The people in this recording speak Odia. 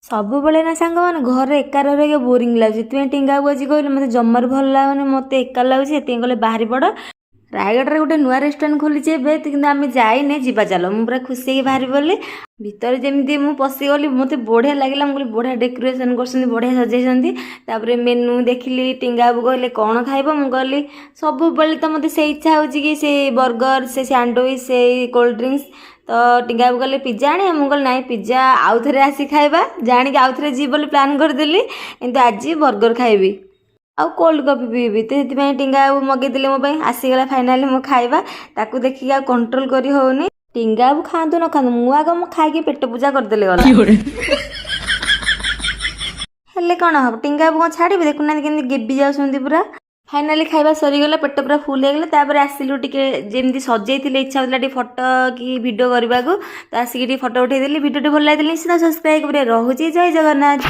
ସବୁବେଳେ ନା ସାଙ୍ଗମାନେ ଘରେ ଏକା ରହି ରହିକା ବୋରିଂ ଲାଗୁଛି। ସେଥିପାଇଁ ଟିଙ୍ଗାକୁ ଆଜି କହିଲି, ମୋତେ ଜମାରୁ ଭଲ ଲାଗୁନି, ମୋତେ ଏକା ଲାଗୁଛି। ସେଥିପାଇଁ କହିଲେ ବାହାରି ପଡ଼। ରାୟଗଡ଼ାରେ ଗୋଟେ ନୂଆ ରେଷ୍ଟୁରାଣ୍ଟ ଖୋଲିଛି ଏବେ, କିନ୍ତୁ ଆମେ ଯାଇନେ। ଯିବା ଚାଲ। ମୁଁ ପୁରା ଖୁସି ହେଇକି ବାହାରି ପଡ଼ିଲି। ଭିତରେ ଯେମିତି ମୁଁ ପଶିଗଲି, ମୋତେ ବଢ଼ିଆ ଲାଗିଲା। ମୁଁ କହିଲି, ବଢ଼ିଆ ଡେକୋରେସନ୍ କରୁଛନ୍ତି, ବଢ଼ିଆ ସଜେଇଛନ୍ତି। ତାପରେ ମେନୁ ଦେଖିଲି। ଟିଙ୍ଗାବାବୁ କହିଲେ, କ'ଣ ଖାଇବ? ମୁଁ କହିଲି, ସବୁବେଳେ ତ ମୋତେ ସେଇ ଇଚ୍ଛା ହେଉଛି କି ସେ ବର୍ଗର, ସେ ସ୍ୟାଣ୍ଡୱିଚ୍, ସେଇ କୋଲ୍ଡ ଡ୍ରିଙ୍କସ୍। ତ ଟିଙ୍ଗାବାବୁ କହିଲେ, ପିଜା ଆଣିବା? ମୁଁ କହିଲି, ନାଇଁ, ପିଜା ଆଉ ଥରେ ଆସି ଖାଇବା। ଜାଣିକି ଆଉ ଥରେ ଯିବି ବୋଲି ପ୍ଲାନ୍ କରିଦେଲି, କିନ୍ତୁ ଆଜି ବର୍ଗର ଖାଇବି ଆଉ କୋଲ୍ଡ କଫି ପିଇବି। ତ ସେଥିପାଇଁ ଟିଙ୍ଗାବାବୁ ମଗେଇଦେଲେ ମୋ ପାଇଁ। ଆସିଗଲା ଫାଇନାଲି ମୋ ଖାଇବା। ତାକୁ ଦେଖିକି ଆଉ କଣ୍ଟ୍ରୋଲ କରି ହେଉନି। ଟିଙ୍ଗାବାବୁ ଖାଆନ୍ତୁ ନ ଖାଆନ୍ତୁ, ମୁଁ ଆଗ ମୁଁ ଖାଇକି ପେଟ ପୂଜା କରିଦେଲେ ଗଲା। ହେଲେ କ'ଣ ହବ, ଟିଙ୍ଗାବାବୁ କ'ଣ ଛାଡ଼ିବେ? ଦେଖୁନାହାନ୍ତି କେମିତି ଗେବି ଯାଉଛନ୍ତି ପୁରା। ଫାଇନାଲି ଖାଇବା ସରିଗଲା, ପେଟ ପୁରା ଫୁଲ୍ ହେଇଗଲା। ତାପରେ ଆସିଲୁ। ଟିକେ ଯେମିତି ସଜେଇଥିଲେ, ଇଚ୍ଛା ହେଉଥିଲା ଟିକେ ଫଟୋ କି ଭିଡ଼ିଓ କରିବାକୁ। ତ ଆସିକି ଟିକେ ଫଟୋ ଉଠେଇଦେଲି। ଭିଡ଼ିଓଟି ଭଲ ଲାଗିଥିଲେ ନିଶ୍ଚିତ ସବସ୍କ୍ରାଇବ୍ କରି। ରହୁଛି, ଜୟ ଜଗନ୍ନାଥ।